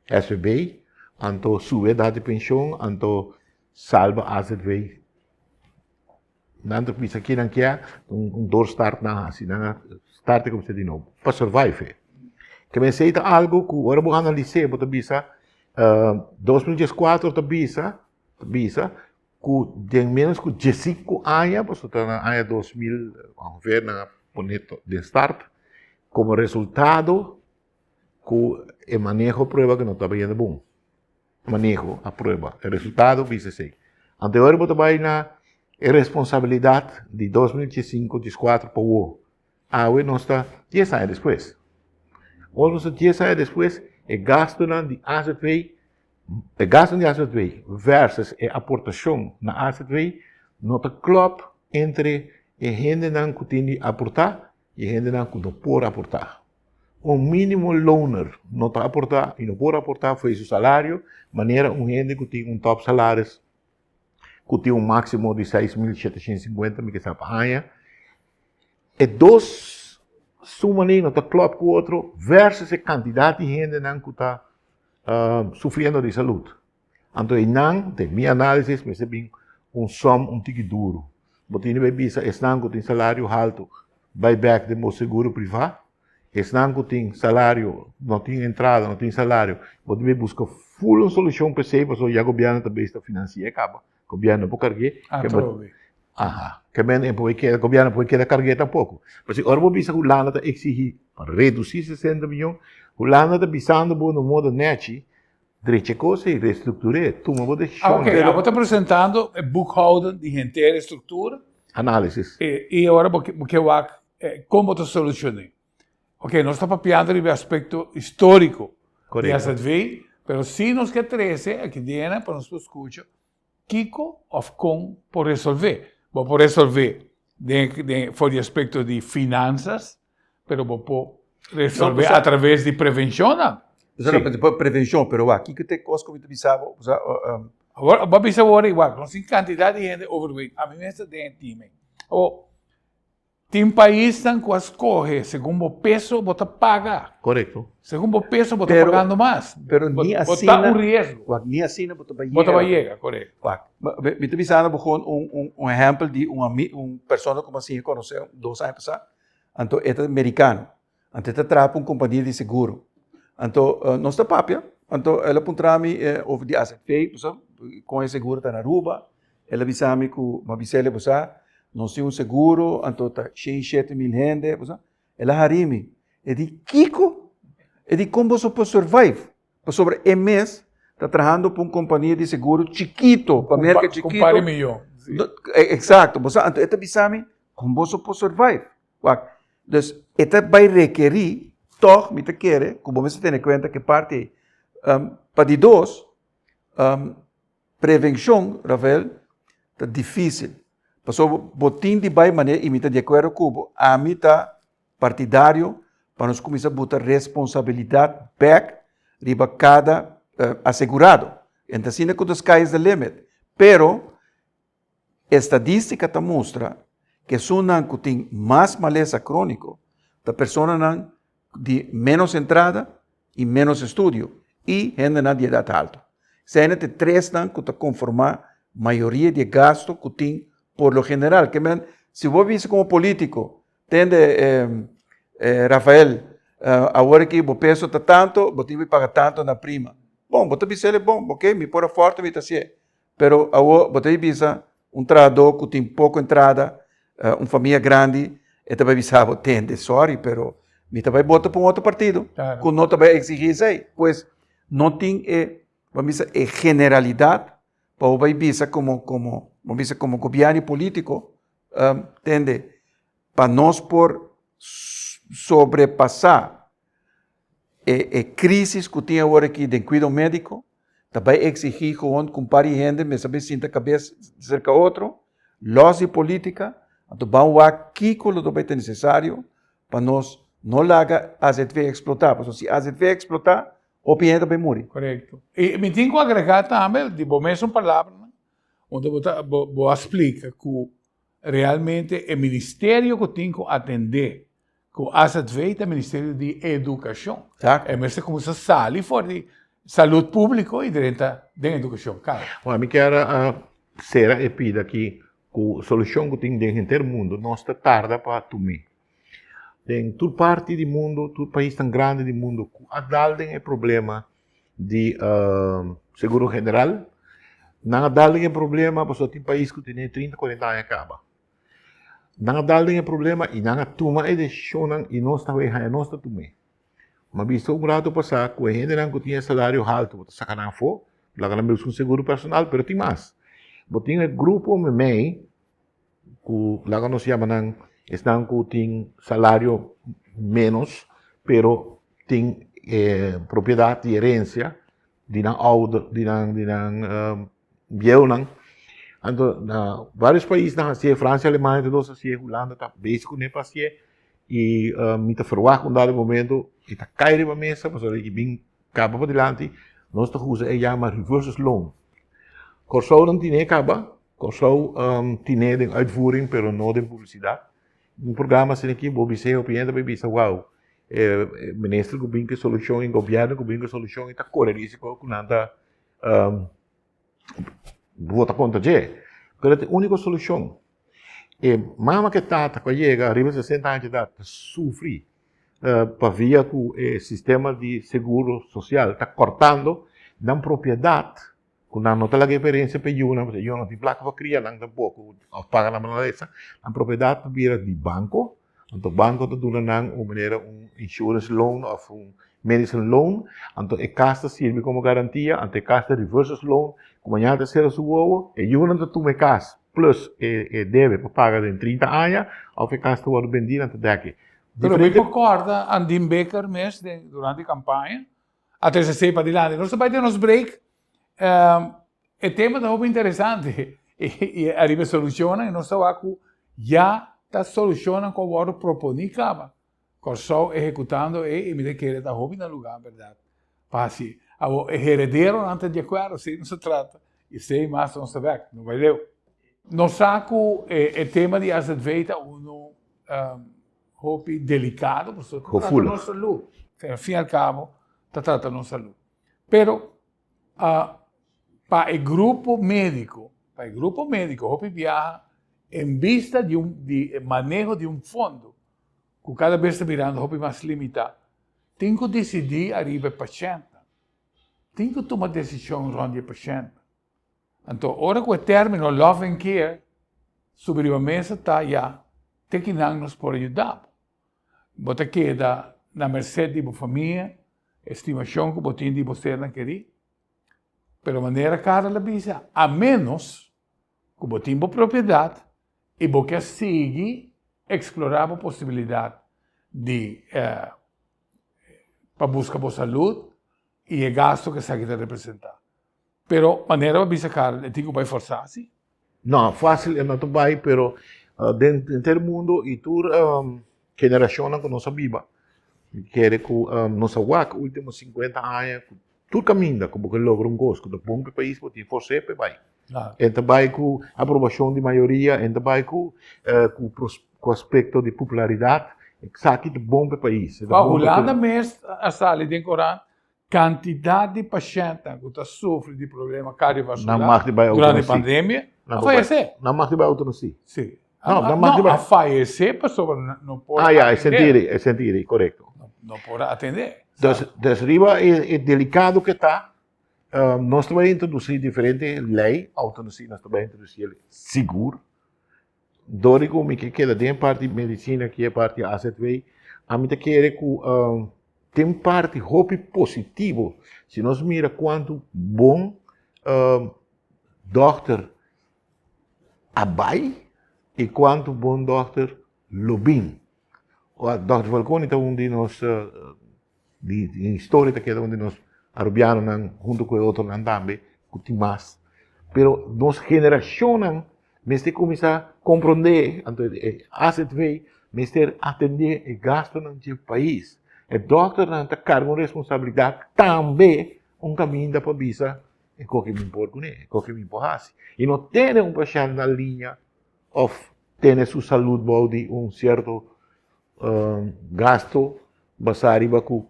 SVB, anto subi edat di penshon, anto salba azv. Nan ta bisa ki nan kia, un doorstart nan hasi, nan a start e kumsa di nobo pa survive. Ke men esei ta algo ku ora bo analis'é bo ta bisa 2014 ta bisa, ta bisa ku den menos ku diesinku aña, pasobra ta na aña 2000 ongeveer nan a pone den start, komo resultado ku e maneho prueba ku no tabata yendo bon. Maneho a prueba. E resultado bisa esei. Anto ora bo ta bai na e responsabilidat di 2015, 14 pa wou. Awe nos ta dies aña despues. Ora nos ta dies aña despues, e gastunan di azv, e gastunan di azv versus e aportashon na azv no ta klòp entre e hendenan ku tin di aportá i e hendenan ku no por aportá. Un mínimo loner no ta aportá i no por aportá for di su salario manera un hende ku tin un tòp salaris ku tin un máksimo di 6750 mi ke sa pa aña. E dos sumanan no ta klòp ku otro versus e kantidat di hendenan ku ta sufriendo di salud. Anto einan, den mi análisis, mester bin un sòm un tiki duru. Bo tin di bai bisa esnan ku tin salario haltu bai bèk den bo seguro privá. Esnan ku tin salario, no tin entrada, no tin salario, bo tin bai buska ful un solushon pa esei pasobra ya gobièrnu ta bes ta finansi'é kaba. Gobièrnu no por karg'é. Atrobe. Aha. Ke men e por keda, gobièrnu no por keda karg'é tampoko. Pasobra ora bo bisa Hulanda ta eksihí pa redusí sesenta miyon, Hulanda ta bisando bo na un modo nèchi Drecha e kos ei, restruktur'é, tuma bo desishon. Ok, abo ta presentando e boekhouden di henter e struktura. Análisis. I ora bo ke wak kon bo ta solushon'é. Ok, nos ta papiando riba e aspekto históriko di azv, pero si nos ke trese aki dena pa nos por skucha Kiko of kon por resolvé? Bo por resolvé den den for di aspekto di finansas, pero bo por resolvé a traves di prevenshonnan. Sí. Por prevenshon, pero wak, kiko ta e kos ku mi ta bisa bo? Osea, Awor, bo a bisa awor igual, nos tin kantidat di hende overweight, ami mes ta den e team ei. Awor, Tin paisnan ku a skohe segun bo peso bo ta paga. Korekto. Segun bo peso bo ta pagando mas. Pero ni asina. Bo ta un riesgo. Wak, ni asina bo ta bai yega. Bo ta bai yega, korekto. Wak, mi ta bisando bo gewoon un un ehèmpel di un ami, un persona ku mi a siña konosé dos aña pasá. Anto e ta merikano. Anto e ta traha pa un kompania di seguro. Anto nos ta papia, anto el a puntra mi over di azv, bo sa, kon e seguro ta na Aruba. El a bisa mi ku, mi a bisa el, bo sa, nos tin un seguro, anto ta 107 mil hende, bo sa. El a hari mi. E di, Kiko? E di, Kon boso por survive? Pasobra e mes ta trahando pa un kompania di seguro chikito, pa Merka chikito. Ku un par di miyon. Eksakto. Bo sa, anto e ta bisa mi, kon boso por survive? Wak, dus e ta bai rekerí tòg mi ta kere ku bo mester tene kuenta ku e parti ei. Pa di dos, prevenshon, Rafael, ta difísil. Pasobra bo tin di bai manera i mi ta di akuerdo ku bo, ami ta partidario pa nos kuminsá buta responsabilidat bèk riba kada asegurado. En ta asina ku the sky is the limit. Pero estadístika ta mustra ku esunnan ku tin mas malesa króniko ta personanan di ménos entrada i ménos estudio i hendenan di edat haltu. Esei ta e tresnan ku ta konformá mayoria di e gasto ku tin por lo general. Ke men, si bo bisa komo polítiko, tende Rafael, awor aki bo peso ta tantu, bo tin ku paga tantu na prima. Bon, bo ta bisa el, bon, oke, mi por afòrte, mi ta hasié. Pero awor bo ta bisa un trahadó ku tin poko entrada, un famia grandi, e ta bai bisa bo, tende, sorry, pero mi ta bai bota pa un otro partido ku no ta bai eksigí esei. Pues no tin e, bo a bisa, e generalidat pa bo bai bisa komo, komo, bo a bisa komo gobièrnu i polítiko, tende, pa nos por sobrepasá E e crisis cu tin awor aki den cuido medico ta bay exigi gewoon cu un par di hende mester bay sinta cabes cerca otro, los di politica, anto ban wak kico lo ta bay ta necesario pa nos no laga azv explota, pasobra si azv explota hopi hende ta bay muri. Corecto. Y mi tin cu agrega tambe di bo mesun palabranan, unda bo ta bo a splica cu realmente e ministerio cu tin cu atende Ku azv ta Ministerio di Edukashon. E mester kuminsá sali for di salud públiko i drenta den edukashon. Kara. Bueno, mi kier a sera e pida aki ku solushon ku tin den henter mundu nos ta tarda pa tum'é. Den tur parti di mundu, tur paisnan grandi di mundu ku a dal den e problema di seguro general, nan a dal den e problema pasobra tin pais ku tene trinta, kuarenta aña kaba. Nan a dal den e problema i nan a tuma e desishonnan i nos ta wei haña nos ta tum'é. Mi a bisa un rato pasá ku e hendenan ku tin e salario haltu bo ta saka nan afó, laga nan buska un seguro personal, pero tin mas. Bo tin e grupo meimei ku laga nos yama nan esnan ku tin salario ménos pero tin e propiedat di herensia di nan ouder, di nan di nan bieunan. Anto na varios paisnan hasié, Francia, Alemania tur dos hasié, Hulanda ta bezig kuné pa hasié i mi ta ferwagt un dado momento e ta kai riba mesa pasobra e bin kaba padilanti, nos ta usa e yama reverses loan. Kòrsou nan tine kaba, Kòrsou tine den uitvoering pero no den publisidat. Un programa asina aki bo bis'é hopi hende ta bisa wou e minister ku bin ku e solushon i gobièrnu ku bin ku e solushon i ta kore risiko ku nan ta vota kontra dje. Pero ta e úniko solushon. E mama ku e tata ku a yega riba sesenta aña di edat ta sufri pavia ku e sistema di seguro sosial ta kòrtando nan propiedat Ku nan no ta laga eferensia pa e yunan, pasobra e yunan no tin plaka pa kria nan tampoko òf paga nan malesa. Nan propiedat ta bira di banko, anto banko ta duna nan un manera un insurance loan òf un medicine loan, anto e kas ta sirbi komo garantia, anto e kas ta reverses loan, ku mañana ta sera su wowo, e yunan ta tuma e kas plus e debe pa paga den 30 aña òf e kas ta wòrdu bendí nan ta dèk e. Pero mi por kòrda Andin Bikker mes den durante kampaña A trese esei padilanti. Nos ta bai den nos break. E tema ta hopi interesante i ariba e solushonnan i nos ta wak ku ya ta solushonnan ku a wòrdu proponí kaba. Kòrsou ehekutando e i mi ta kere ta hopi na lugá bèrdat pa hasi. Awor e herederonan ta di akuerdo, esei nos ta trata i esei mas nos ta bèk. No bai leu. Nos sa ku e tema di azv ta unu Hopi delicado pasobra ta trata nos salud. Al fin y al cabo ta trata nos salud. Pero pa e grupo medico, pa e grupo medico hopi biaha en bista di un di e maneho di un fondo cu cada bes ta birando hopi mas limita, tin cu dicidi ariba e pashentnan. Tin cu tuma decision rond di e pashentnan. Anto ora ku e término love and care subi riba mesa ta ya te kinan nos por a yuda bo. Bo ta keda na merced di bo famia, e stimashon ku bo tin di bo sernan kerí. Pero manera Karel a bisa, a ménos ku bo tin bo propiedat i bo ke sigui eksplorá bo posibilidat di pa buska bo salud i e gasto ku esaki ta representá. Pero manera bo a bisa Karel, e tin ku bai forsá si. No, fácil e no ta bai, pero den henter mundo y tur generacionnan cu nos a biba, mi kere cu nos a wak ultimo 50 aña cu tur caminda cu bo ke logra un cos cu ta bon pa e pais, bo tin forse pa e bai. E ta bai cu aprobacion di mayoria, e ta bai cu cu aspecto di popularidad, esaki ta bon pa e pais. Pa Hulanda mes a sali den corant Kantidat di pashèntnan ku ta sufri di problema kardiovaskular durante pandemia a fayesé. Nan mag di bai outonosi. Sí. No, nan mag di bai. A fayesé pasobra no por atendé. Ah ya, e sentiri, e sentiri, korekto. No por atendé. Dus, dus riba e delikado ke ta, nos ta bai introdusí diferente lei, outonosi nos ta bai introdusí el sigur. Dor di ku mi ke keda den e parti medisina ki e parti AZW, ami ta kere ku tin parti hopi positivo. Si nos mira kuantu bon dòkter a bai i kuantu bon dòkter lo bin. Dòkter Falconi ta un di nos Di historia ta keda un di nos Arubianonan hunto ku e otronan tambe ku tin mas. Pero nos generashonnan mester kuminsá komprondé, anto e AZV mester atendé e gastunan dje pais. E dòkternan ta karga un responsabilidat tambe un kaminda pa bisa e koke mi por kuné, e koke mi por hasi. I no tene un pashènt na liña òf tene su salud bou di un sierto gasto basá riba ku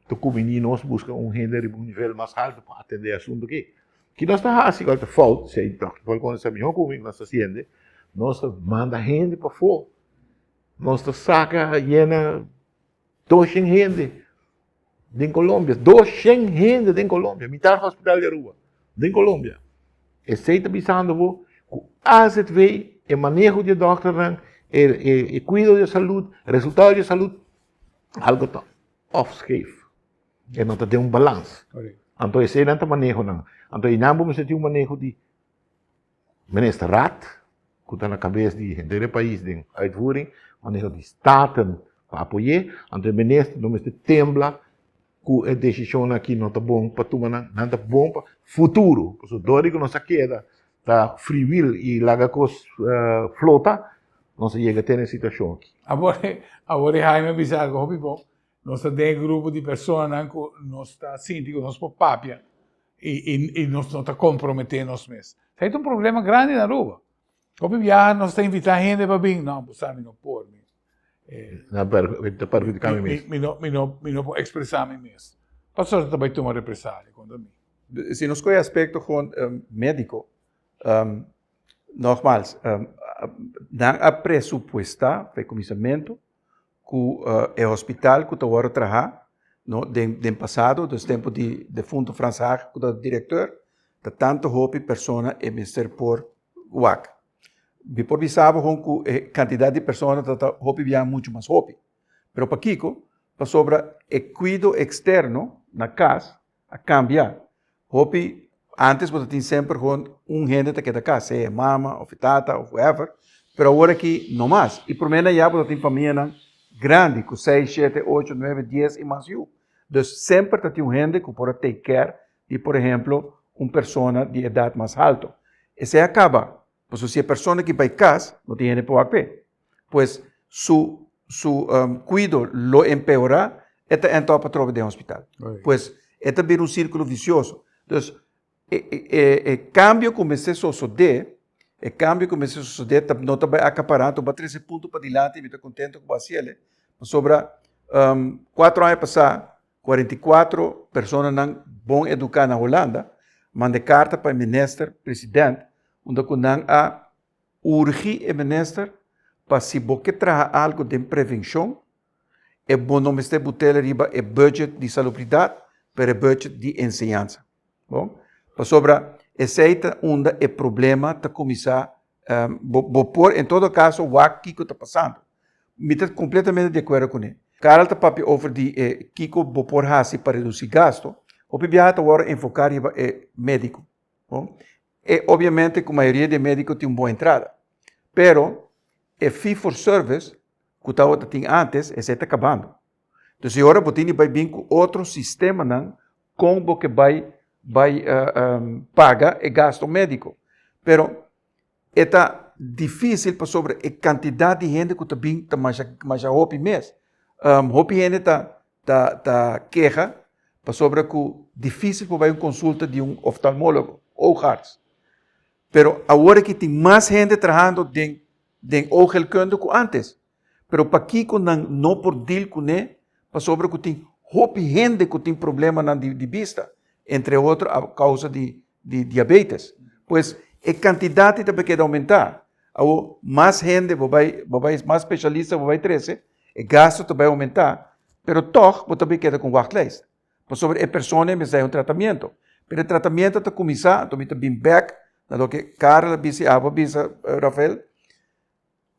ta kuminí nos buska un hende riba un nivel mas haltu pa atendé e asuntu aki. Ki nos ta hasi kual ta fout, si dòkter Falcone sa mihó ku mi nos ta hasiende, nos ta manda hende pafó, nos ta saka yena doshen hende den Colombia, doshen hende den Colombia, mitar hospital di Aruba, den Colombia. Esei ta bisando bo ku AZV, e maneho di e dòkternan, e e kuido di e salud, resultado di e salud, algo ta òf skeef. E no ta den un balans. Anto eseinan ta manehonan. Anto einan bo mester tin un maneho di Minister Raad, ku ta na kabes di henter e pais den uitvoering, maneho di Staten pa apoy'é, anto e minister no mester tembla ku e desishonnan aki no ta bon pa tuma nan, nan ta bon pa futuro, pasobra dor di ku nos a keda ta free will i laga kos flota, nos a yega te na e situashon aki. Awor, awor e Jaime a bisa algo hopi bon, nos ta den e grupo di personanan ku nos ta sinti ku nos por papia i i nos no ta komprometé nos mes. Esei ta un problema grandi na Aruba. Hopi biaha nos ta invitá hende pa bin, no, bo sa mi no por, mi Na ta perhudiká mi mes. Mi no, mi no, mi no por ekspresá mi mes. Pasobra ta bai tuma represalia kontra mi. Si nos kohe aspekto gewoon médiko, nogmaals, nan a presupuestá pa e kuminsamentu ku e hospital ku ta wòrdu traha no den den pasado dus tempu di defunto Frans Haag ku tabata direkteur ta tantu hopi persona e mester por wak. Mi por bisa bo kon ku e kantidat di persona ta ta hopi bia muchu mas hopi. Pero pakiko? Pasobra e kuido eksterno na kas a kambia. Hopi antes bo ta tin semper gewoon un hende ta keda kas, sea e mama of e tata of whoever, pero awor aki no mas. I prome na ya bo ta tin famianan grandi ku seis, shete, ocho, nuebe, dies i mas yu. Dus semper ta tin un hende ku por a take care di por ehemplo un persona di edat mas halto. Esei a kaba, pasobra si e persona ki bai kas no tin hende pa wak p'e. Pues su su kuido lo empeorá, e ta end up atrobe den hospital. Pues e ta bira un sírkulo visioso. Dus e e e kambio ku mester sosodé, e kambio ku mester sosodé ta no ta bai akapará, anto bo a trese punto padilanti i mi ta kontento ku bo a hasi el, pasobra kuatro aña pasá 44 personanan bon eduká na Hulanda manda e karta pa e minister president unda ku nan a Urgi e minister pa si bo ke traha algo den prevencion, e bo no mester butele riba e budget di salubridad, pero e budget di enseñansa. Bon? Pasobra esey ta unda e problema ta cuminsa, bo, bo por en todo caso wak kico ta pasando. Mi ta completamente di acuerdo cune. Karel ta papia over di e kico bo por haci pa reduci gasto, hopi biaha ta worde enfoca riba e medico. Bon? E obviamente cu mayoria di e medico tin un bon entrada. Pero e fee for service cu tabata tin antes, esey ta cabando. Entonces e ora bo tin di bay bin cu otro sistemanan con bo ke bay bay paga e gasto medico. Pero. E ta difísil pasobra e kantidat di hende ku ta bin ta masha masha hopi mes. Hopi hende ta ta ta keha pasobra ku difísil por bai un konsulta di un oftalmólogo, oogarts. Pero awor aki tin mas hende trahando den den oogheelkunde ku ántes. Pero pakiko nan no por deal kuné? Pasobra ku tin hopi hende ku tin problemanan di di bista, entre otro a kousa di di diabetes. Pues e kantidat ta bai keda oumentá. Awor mas hende bo bai bo bai mas spesialista bo bai trese, e gastu ta bai oumentá, pero tòg bo ta bai keda ku un wachtlijst. Pasobra e persona e mester haña un tratamiento. Pero e tratamiento ta kuminsá, anto mi ta bin bèk na loke Karel a bisa i abo a bisa, Rafael,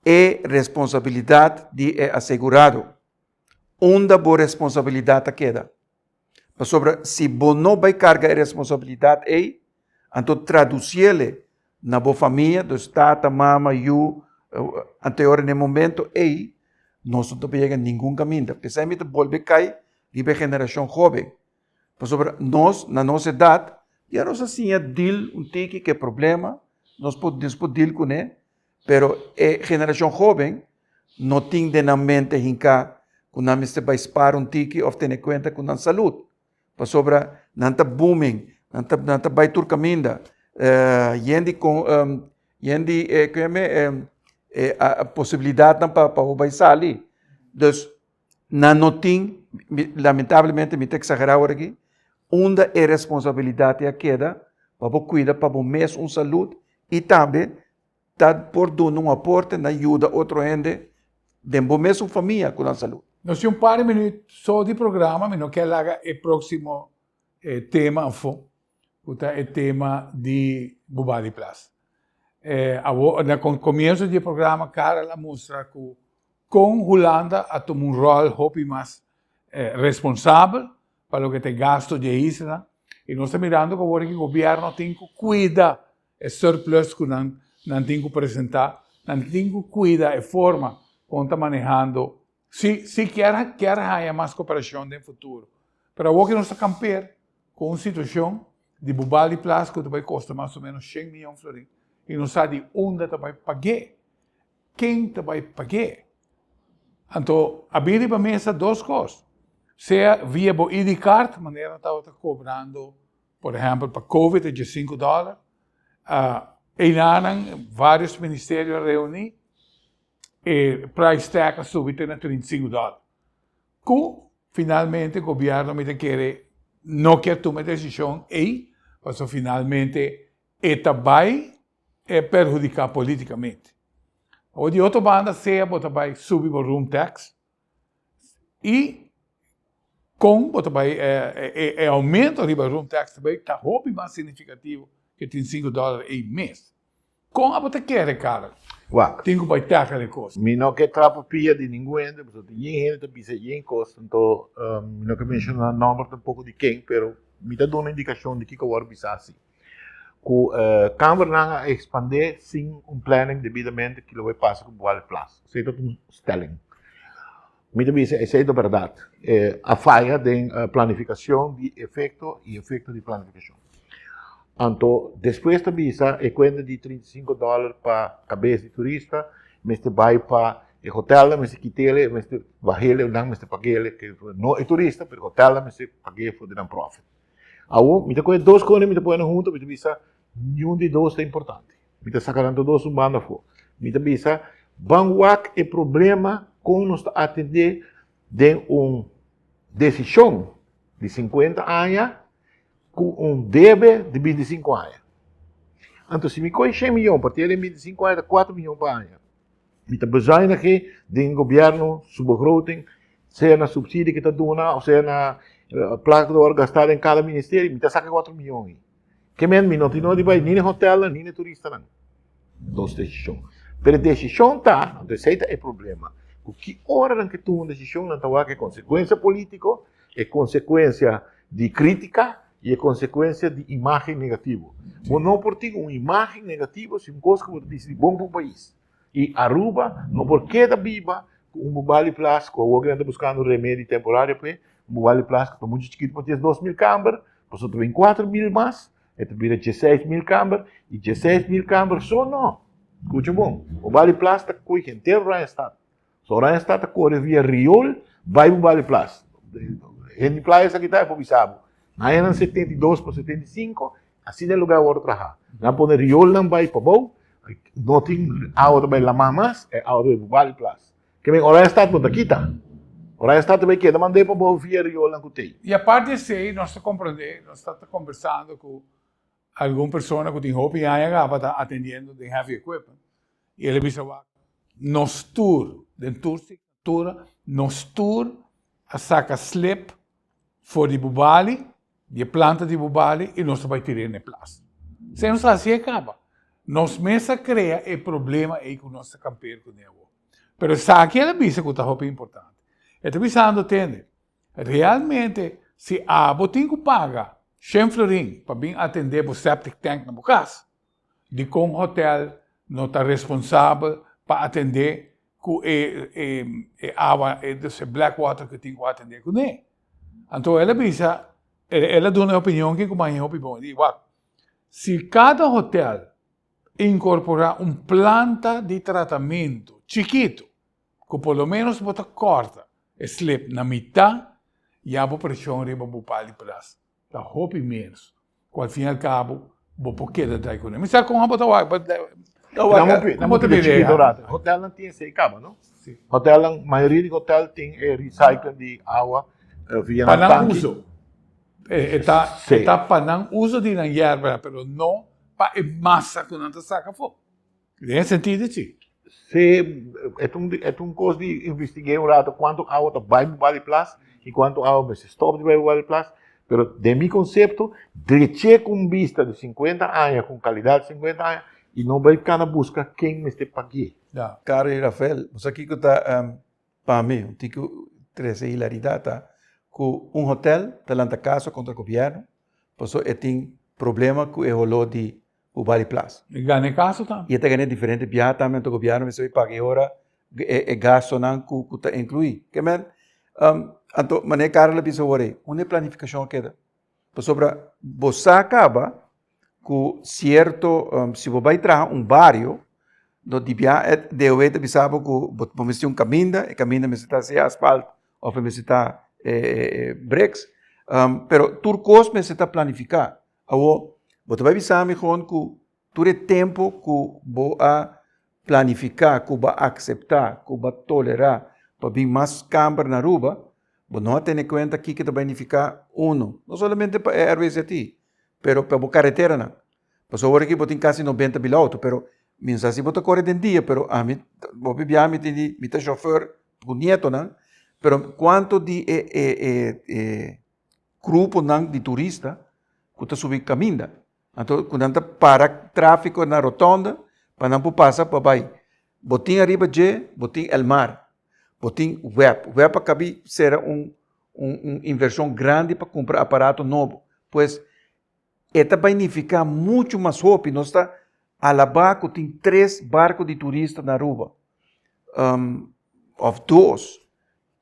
e responsabilidat di e asegurado. Unda bo responsabilidat ta keda? Pasobra si bo no bai karga e responsabilidat ei, anto tradusiele na bo famia, dus tata, mama, yu, anto e ora na e momento ei nos no ta por yega ningun kaminda. P'esei mi ta bolbe kai riba e generashon hóben. Pasobra nos, na nos edat, ya nos a siña dil un tiki ku e problema, nos por nos por dil kuné, pero e generashon hóben no tin den nan mente hinká ku nan mester bai spar un tiki òf tene kuenta ku nan salud. Pasobra nan ta booming, nan ta nan ta bai tur kaminda, yen di yen di posibilidatnan pa pa bo bai sali. Dus nan no tin, lamentablemente mi ta exagera awor aki, unda e responsabilidad a keda pa bo cuida pa bo mes un salud y tambe ta por duna un aporte na yuda otro hende den bo mesun famia cu nan salud. Nos tin un par di minuut so di programa, mi no kier laga e proximo tema afo, cu ta e tema di Bubali Plas. Awor, na comienzo di e programa Karel a mustra cu con Hulanda a tuma un rol hopi mas responsabel pa loke ta e gasto di e isla y nos ta mirando cu awor aki gobierno tin cu cuida e surplus cu nan nan tin cu presenta, nan tin cu cuida e forma con ta manehando si si kier kier haya mas cooperacion den futuro. Pero awor ki nos ta kampeer cu un situacion di Bubali Plas cu ta bay costa mas o menos shen miyon florin y nos sa di unda ta bay pag'e, ken ta bay pag'e. Anto a bin riba mesa dos cos, sea via bo ID card manera nan tabata cobrando Por ehèmpel pa covid e diesinku dòler. Einanan vários ministerio a reuní, e price tag a subi te na 35 dòler. Ku finalmente gobièrnu mi ta kere no kier tuma e desishon ei, pasobra finalmente e ta bai e perhudiká politikamente. Awor di otro banda sea bo ta bai subi bo room tax, I kon bo ta bai e aumento riba room tax ta bai ta hopi mas significativo ke 35 dòler ei mes. Kon abo ta kere Karel? Wak. Tin ku bai tackle e kos. Mi no ke trapa pia di ningun hende pasobra tin yen hende ta bisa yen kos anto mi no ke menshona nòmber tampoko di ken pero mi ta duna indikashon di kiko wòrdu bisa si. Ku kambernan a ekspandé sin un planning debidamente ki lo bai pasa ku Bual Plas. Esei ta un stelling. Mi ta bisa esei ta bèrdat. A faya den planifikashon di efekto i efekto di planifikashon. Anto despues ta bisa e kuenta di 35 dòler pa kabes di turista mester bai pa e hotelnan mester kit'el, mester bah'el, nan mester pag'el, no e turista pero e hotelnan mester pag'é for di nan profit. Awor, mi ta kohe dos kos mi ta pone nan huntu, mi ta bisa, niun di dos ta importante. Mi ta saka nan tur dos un banda afó. Mi ta bisa, ban wak e problema kon nos ta atendé den un desishon di sinkuenta aña ku un debe di bintisinku aña. Anto si mi kohe shen miyon partié den bintisinku aña ta kuater miyon pa aña. Mi ta bezuinig'é den gobierno su begroting, sea na subsidio ke ta duna o sea na plaka ku ta wòrdu gastá den kada ministerio, mi ta saka e kuater miyon ei. Ke men mi no tin nodi bai ni na hotelnan ni na turistanan. Dos desishon. Pero e desishon ta, anto esei ta e problema, ku ki ora nan ke tuma un desishon nan ta wak e konsekuensia polítiko, e konsekuensia di krítika i e konsekuensia di imágen negativo. Bo no por tin un imágen negativo si un kos ku bo ta disidí bon pa un pais. I Aruba no por keda biba ku un Bubali Plas ku awor nan ta buskando remedi temporario p'e, un Bubali Plas ku ta muchu chikitu pa 12,000 kamber, pasobra ta bin 4,000 mas, e ta bira 16,000 kamber, i 16,000 kamber so no. Skucha bon, Bubali Plas ta koe henter Oranjestad. So Oranjestad ta kore via riool bai Bubali Plas. Hende di playa esaki ta e por bisa bo. Na añanan 72 pa 75 asina e lugar a wòrdu traha. Nan pone rioolnan bai pabou, no tin awa ta bai lamá mas, e awa ta bai Bubali Plas. Ke men Oranjestad no ta kita. Oranjestad ta bai keda mand'é pabou via rioolnan ku t'ei. I aparte esei nos ta komprendé, nos ta ta kombersando ku Algun persona ku tin hopi aña kaba ta atendiendo den heavy equipment i el a bisa wak nos tur den tur signatura nos tur a saka slip for di Bubali di e planta di Bubali i nos ta bai tir'é na e plas. Esei nos a hasié kaba. Nos mes a krea e problema ei ku nos ta kamper kuné awor. Pero esaki el a bisa ku ta hopi importante. E ta bisando tende Realmente, si abo tin ku paga shen florin pa bin atendé bo septic tank na bo kas, dikon hotel no ta responsabel pa atendé ku e e awa, dus e black water ku tin ku atendé kuné? Anto el a bisa, el a duna e opinion aki ku maña hopi bon, e di, wak, si kada hotel inkorporá un planta di tratamentu chikitu, ku por lo ménos bo ta kòrta e slip na mitá, ya bo preshon riba bo pal di plas ta hopi ménos, ku al fin i al kabo bo por keda drai kuné. Mi sa kon bo ta wak, Nan bo ta bira e rato. Hotelnan tin esei kaba, no? Hotelnan, mayoria di hotel tin e recycling di awa via nan tanki. Pa nan uso. E ta pa nan uso di nan yerba, pero no pa e masa ku nan ta saka afó. Den e sentido si. Si, e ta un, e ta un kos di investig'é un rato kuantu awa ta bai Bubali Plas i kuantu awa mester stòp di bai Bubali Plas, pero den mi konsepto, drech'é ku un bista di sinkuenta aña, ku un kalidat di sinkuenta aña, i no bai kana buska ken mester pag'é. Ya. Caro i Rafael, bo sa kiko ta pa mi un tiki trese hilaridat ta ku un hotel ta lanta kaso kontra gobièrnu pasobra e tin problema ku e holó di Bubali Plas. E gana e kaso tambe. I e ta gana diferente biaha tambe anto gobièrnu mester bai paga e ora e gastonan ku ta inkluí. Ke men, anto manera Karel a bisa awor ei, unda e planifikashon a keda? Pasobra bo sa kaba ku sierto, si bo bai traha un bario, no di biaha e DOW ta bisa bo ku bo mester un kaminda, e kaminda mester ta sea asfalt òf e mester ta bricks, pero tur kos mester ta planifiká. Awor, bo ta bai bisa mi gewoon ku tur e tempu ku bo a planifiká, ku bo a akseptá, ku bo a tolerá pa bin mas kamber na Aruba, bo no a tene kuenta kiko ta bai nifiká, uno, no solamente pa e RWZT, pero pa bo kareteranan. Pasobra awor aki bo tin kasi nobenta mil outo, pero mi no sa si bo ta kore den dia, pero ami, hopi biaha mi tin di, mi ta shofèr ku nietonan, pero kuantu di e e e gruponan di turista ku ta subi kaminda. Anto ku nan ta para tráfiko na rotonda pa nan por pasa pa bai. Bo tin ariba dje, bo tin El Mar, bo tin web. Web a kabi sera un un invershon grandi pa kumpra aparato nobo. Pues e ta bai nifiká muchu mas hopi. Nos ta alabá ku tin tres barko di turista na Aruba òf dos.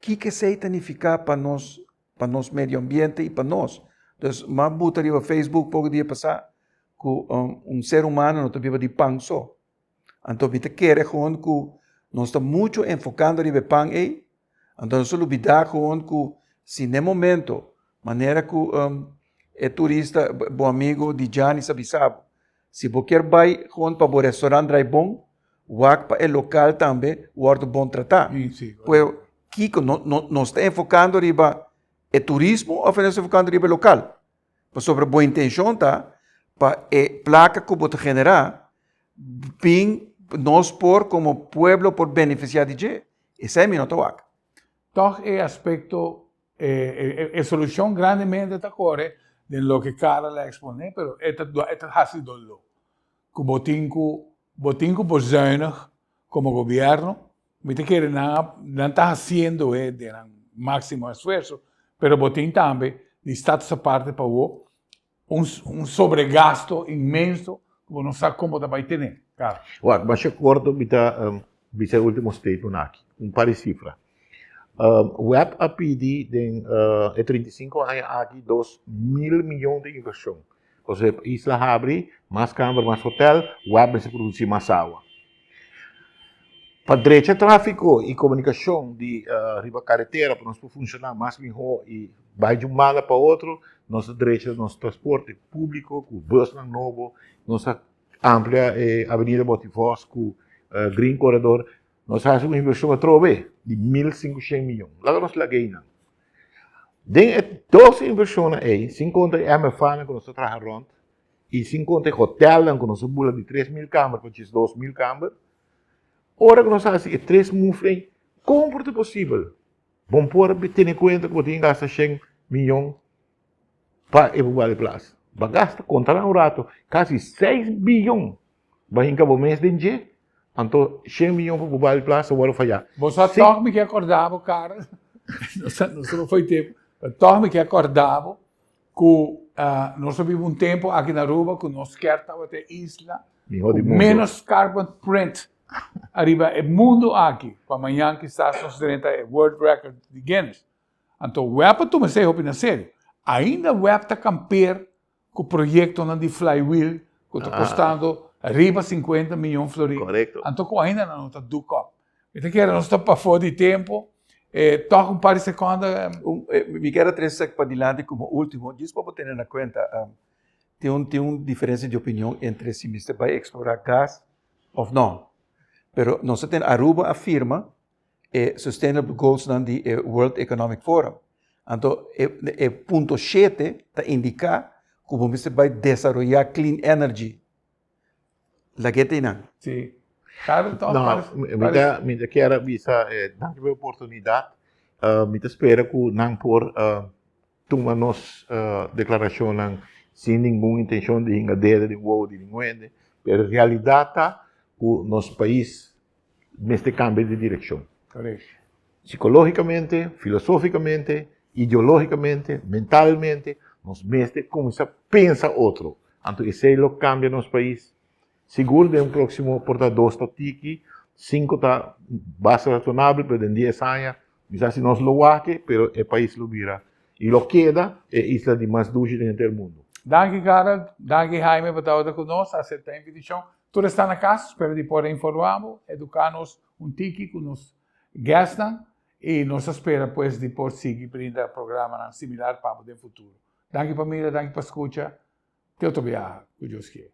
Kiko esei ta nifiká pa nos, pa nos medio ambiente i pa nos? Dus m'a buta riba Facebook poko dia pasá ku un ser humano no ta biba di pan so. Anto mi ta kere gewoon ku nos ta muchu enfokando riba e pan ei, anto nos ta lubidá gewoon ku si n'e momento manera ku e turista, bo amigo di Giannis a bisa bo, Si bo kier bai gewoon pa bo restaurant drai bon, wak pa e lokal tambe wòrdu bon tratá. Pues kiko no no nos ta enfokando riba e turismo òf nos ta enfokando riba e lokal? Pasobra bo intenshon ta pa e plaka ku bo ta generá bin nos por komo pueblo por benefisiá di dje. Esei mi no ta wak. Tòg e aspekto E solucion grandemente ta core den loke Karel a expone, pero e ta e ta haci doló. Cu bo tin cu bo tin cu bezuinig como gobierno, mi ta kere nan a nan ta haciendo e den nan maximo esfuerzo, pero bo tin tambe di status aparte pa bo un un sobregasto inmenso cu bo no sa con bo ta bay tene. Karel. Wak, masha corto mi ta bisa e ultimo statement aki, un par di cifra. Web a pidi den e 35 aña aki 2000 miyon di inversion. Pasobra e isla habri, mas kamber, mas hotel, web mester produci mas awa. Pa drecha tráfiko i komunikashon di riba karetera pa nos por funshoná mas mihó i bai di un banda pa otro, nos a drecha nos transporte públiko ku bùsnan nobo, nos a amplia e Avenida Botivòs ku Green Corredor, nos a hasi un invershon atrobe di 1500 miyon. Laga nos laga einan. Den e dos invershonnan ei, sin konta e MFAnan ku nos ta traha rònt i sin konta e hotèlnan ku nos a bula di 3000 kamber pa 12000 kamber, Ora ku nos hasi e tres move ei, kon por ta posibel? Bon por tene kuenta ku bo tin gasta shen miyon pa e Bubali Plaza. Bo a gasta, konta nan un rato, kasi seis biyon bo a hinka bo mes den dje, anto shen miyon pa Bubali Plaza wòrdu fayá. Bo sa tòg mi ke akòrdá bo, Karel, nos no foi tempu, pero tòg mi ke akòrdá bo Ku nos a biba un tempu aki na Aruba ku nos kier tabata e isla ku menos carbon print ariba e mundu aki. Pa mañan kisas nos drenta e world record di Guinness. Anto web a tuma esei hopi na serio. Ainda web ta kampeer ku proyektonan di flywheel ku ta kostando riba 50 miyon florin. Anto ku ainda nan no ta doek op. Mi ta kere nos ta pafó di tempu. E tòg un par di sekònde. Mi kier a trese esaki padilanti komo último, djis pa bo tene na kuenta, tin un tin un diferensia di opinion entre si mester bai eksplorá gas òf nò. Pero nos a tene, Aruba a firma e Sustainable Goalsnan di e World Economic Forum. Anto e e punto shete ta indiká ku bo mester bai desaroyá clean energy. Lag'é te nan. Sí. Karel toch? No, mi ta, mi ta kier a bisa eh, danki pa e oportunidat. Uh, mi ta spera ku nan por uh, tuma nos uh, deklarashonnan sin ningun intenshon di hinga dede den wowo di ningun hende. Pero realidat ta ku nos pais mester kambia di direkshon. Correct. Psikologikamente, filosofikamente, ideologikamente, mentalmente, nos mester kuminsá pensa otro. Anto esei lo kambia nos pais. Sigur den un próksimo por ta dos ta tiki, sinku ta basta rasonabel, pero den dies aña mi sa si nos lo wak, pero e pais lo bira i lo keda e isla di mas dushi den henter mundu. Danki Karel, danki Jaime pa tabata ku nos, asepta e invitashon. Tur esnan na kas, spero di por a informa bo, eduka nos un tiki ku nos guestnan i nos ta spera pues di por sigui brinda programanan similar pa bo den futuro. Danki pa mira, danki pa skucha. Te otro biaha, ku Dios kier.